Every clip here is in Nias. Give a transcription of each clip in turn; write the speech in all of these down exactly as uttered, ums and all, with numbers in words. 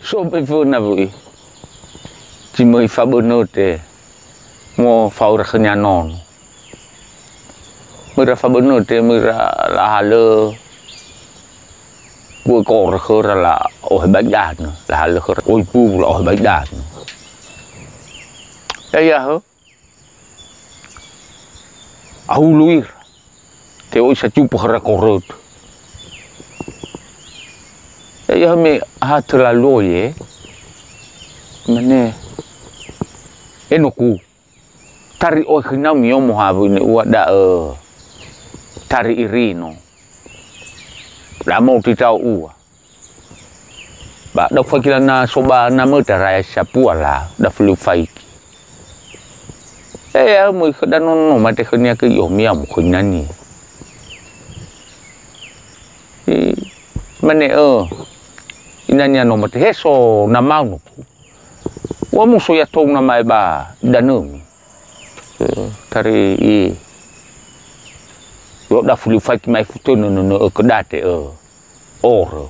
So be föna wö'i. Zi möi fabönöte mo fa'aura khönia nono. Möi ira fabönöte, möi ira lahalö. Kuö korö khöra la'ohe ba idanö, lahalö khöra oi bubu la'ohe ba idanö. Ya'ia hö. Ahulu ira. Te'oi sacupu khöra korödö. Ya'ia hö me ha tölaloi e. Mane, enoku. Tari oe khöinau miomo hawö ne ua da'ö. Tari irino. Da'ö moti tao ua. Ba da'ö fakila na so ba na möta raya sapua la, da fulu faiki. Eh, ya möi khö da nono mate khönia kö io mia mo khöinani. I, mane, ö, inania no mate heso na mau no ku. Ua muso ya tou na mae ba danömi. Ö, tari i. Yo da fulu faiki mai futu no no no ö kedate, ö. Orö.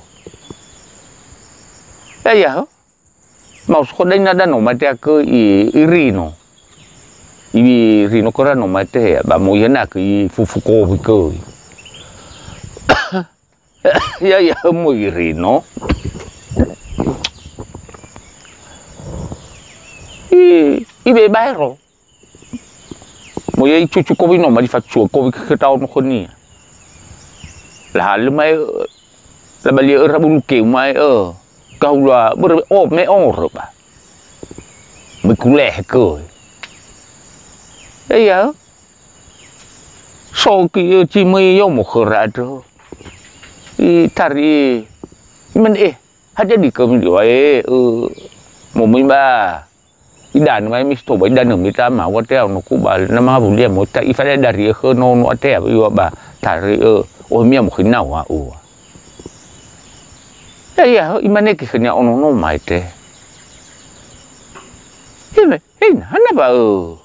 Ya, ya, hö. Mau sukhoda ina danö mate akö i, i rino. I rino kö rano mate hea, ba mo ia nakö i fufu kowi köi. Ya, ya, mo i rino. I, i be baero. Mo ia icucu kowi no, ma di fatua kowi ke, ke tao no khönia. Lahalö mae, ö, labali'ö rabulu keu mae, ö, kahula börö, o, me orö ba. Me kulehe köi. Ya, ya. So ki, ö, zi möi yomo khöra andrö. I tari, i mane, eh, hadia di kami dua, eh, ö, mo möi ba. Idanö mai misto ba idanö mita ma wa tea no ku ba na ma wulia mo ta ifada dari khö no no atea iwa ba tari, ö, o mia mo khina wa ua. Ya, ya, imane ke khönia ono no mai te. Hime, hei, hana ba, ö.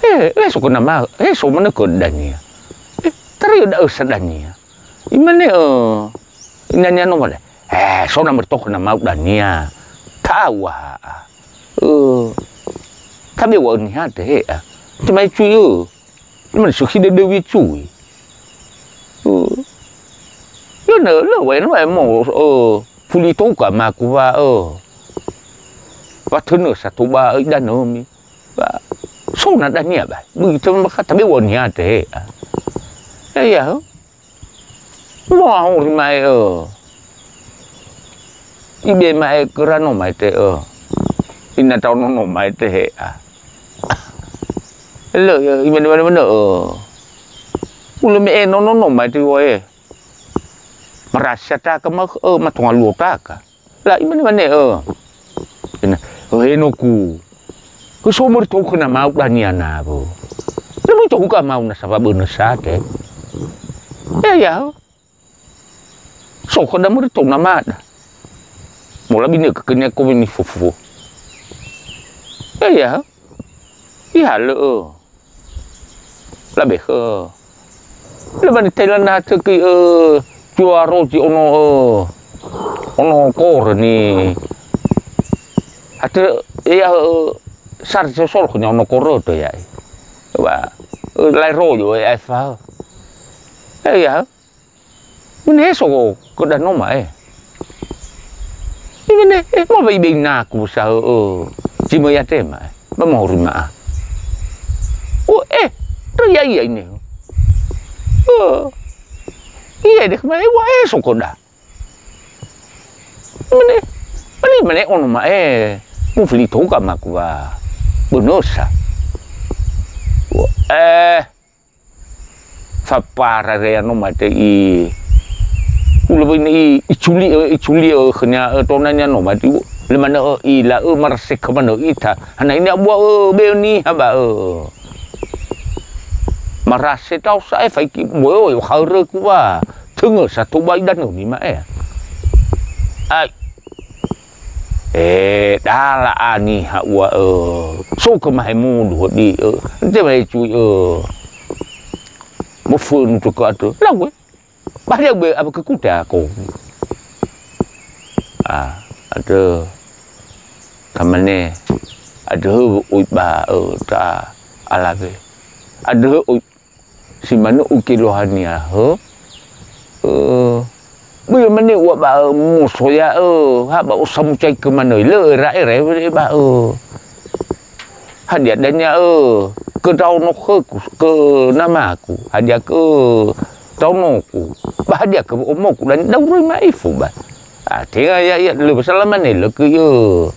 Eh, eh, so kö nama, eh, so manö kö dania. Eh, tari da ösa dania. Imane, ö, inania no male. Eh, so na mertok na mau dania. Tawa. Ö, tabe wa niha te hea. Te mai cui, ö. Imane so khide dewi cui. Ö. Yo na, la wa, wa mo, ö, fuli toka maku wa, ö. Wa tönö satu ba, ö, idanömi. Ba, so na dania ba. Begitu maka tabe wa niha te hea. Ya, ya. Mo ahori mae, ö. Ibe mae kö rano mai te, ö. Ina tao nono mai te hea. Lö, ya, imane, mane, mane, ö. Ulö me e nono no mai te wa e. Marasa taka ma, ö, matonga luo taka. La, imane-mane, ö. Ina, ö, enoku. Hö so mori tou khö na mau dania nawö. Na mori tou ka mau na sawa bönö sate. Ya, ya. So khö da mori tou na mada. Mola bine kö kenia kowe ni fofo. Ya, ya. Ihalö, ö. Labe khö. Lebani Thailand na töki, ö, cua rozi ono, ö, ono korö ni. Atö, ya, ö, sar sosol khö ni ono korö tö ya. Ba, ö, lai royo, ö, ai fa. Ya, ya. Mane so kö da no ma'e. Imane, eh, ma wa ibe inaku sa, ö, zi möi ate ma'e. Ba mahori ma'a. O, eh, ra ia ia ine. Ö, ia deh ma'e, wa, eh, so kö da. Mane, mane, mane ono ma'e. Mufili toga maku wa. Bönö sa. Wa, eh, Fapara rea no mate i. Ulö wöi ne i, iculi'ö, iculi'ö khönia, ö, tonania no mate i. Lö manö, ö, ila, ö, maraseka manö ita. Hana ini abua, ö, beo niha ba, ö. Marase tao sa'e faiki, boe, ö, haöröku wa. Töngö sato ba idanömi ma'e. Ai. Eh, dala a niha ua, ö. So kö mahe mudu hodi, ö. Nte mahe cui, ö. Mofönu tö kö atö. Lau, e. Ba hadia ube apa kö kuta ko. Ah. Andrö, tamane, andrö hö oi ba ö ta alawe. Andrö hö oi si manö oi Keluhania hö. Ö, böi mane ua ba ö muso ya ö, ha ba osamucaikö manö, lö era era ba ö. Hadia dania ö, kö daono khöku, kö namaku, hadia kö daonoku, ba hadia kö omoku, dan dauröi ma'ifu ba. Ah, tenga ya, ya, lö ba salamane lö kö yo.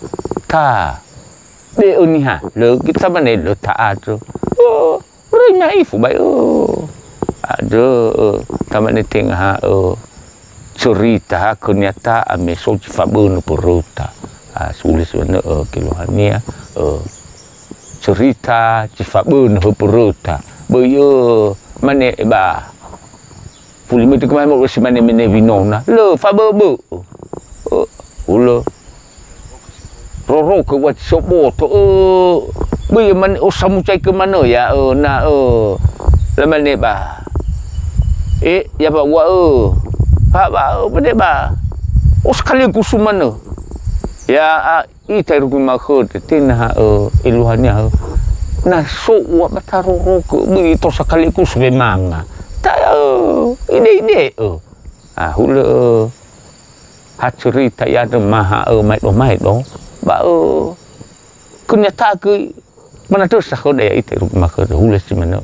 Ta. Be ö niha, lö kita mane lö ta atö. Ö, röi ma'ifu ba ö. Andrö, ö, tamane tenga ha, ö, cerita ha, kenyata'a me so zi fabönö pöröta. Ah, sule si manö, ö, Keluhania, ö, cerita zi fabönö hö pöröta. Böi ö, mane ba. Fuli möi tökö mane mo si mane mene winona. Lö, faböbö. Ö, hulö. Rorokö ua zi soboto, ö, böi mane osamucaikö manö ya, ö, na, ö, lamane ba. E, ya ba ua, ö. Ha ba, ö, mane ba. Osakalökusu manö. Ya, a, ita irugi makhödö, tenga ha, ö, Eluhania, ö. Na so ua ba tarorokö, böi tosakalökusu wemanga. Ta, ö, ide-ide, ö. Ah, hulö, ö. Ha cerita ya ma ha ö maedo-maedo. Ba ö, kenyata'a göi manatö sa khöda ya ita irugi makhödö hulö si manö.